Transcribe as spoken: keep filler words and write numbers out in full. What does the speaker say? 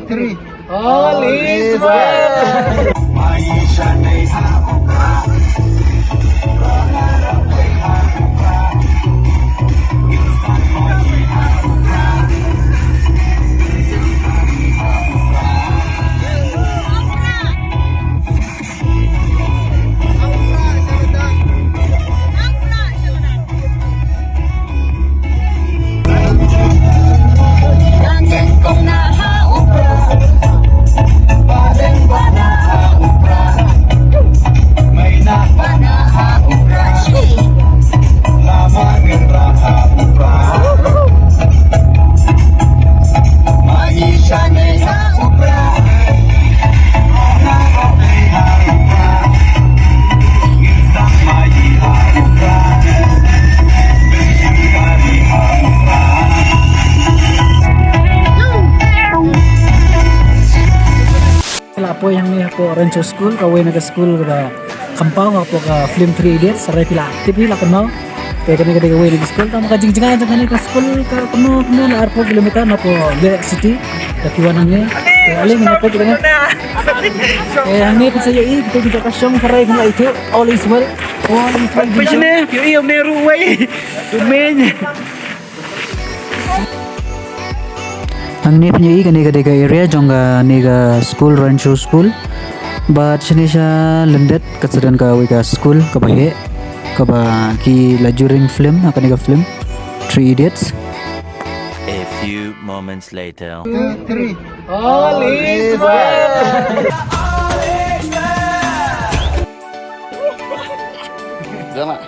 Three. All is well. La poi hangne hapoh Rancho School, kawei na ka school kaba kham paw hapoh ka film Three Idiots, hynrei phi la tip hi la kynmaw. Te kane ka dei kawei na ka school, tang ka jingjngai jong kane ka school ka kumno kumno la arphew kilometer napoh Leh City. Te phi wan hangne. Te ale ngin ïa peit kane. Te hangne phin sa ïohi kito ki jaka shong tharai kine ito. All is well. All is well. Peit shane, phi ïohi ïa une ruh wei. Dumen. Hangne phin ïohi kane ka dei ka area jong kane ka school, Rancho School. Bad shane sha lyndet ka sa don kawei ka school kaba heh, kaba ki la juring film ha kane ka film Three Idiots. A few moments later. Two, three. All is well. Dah nak?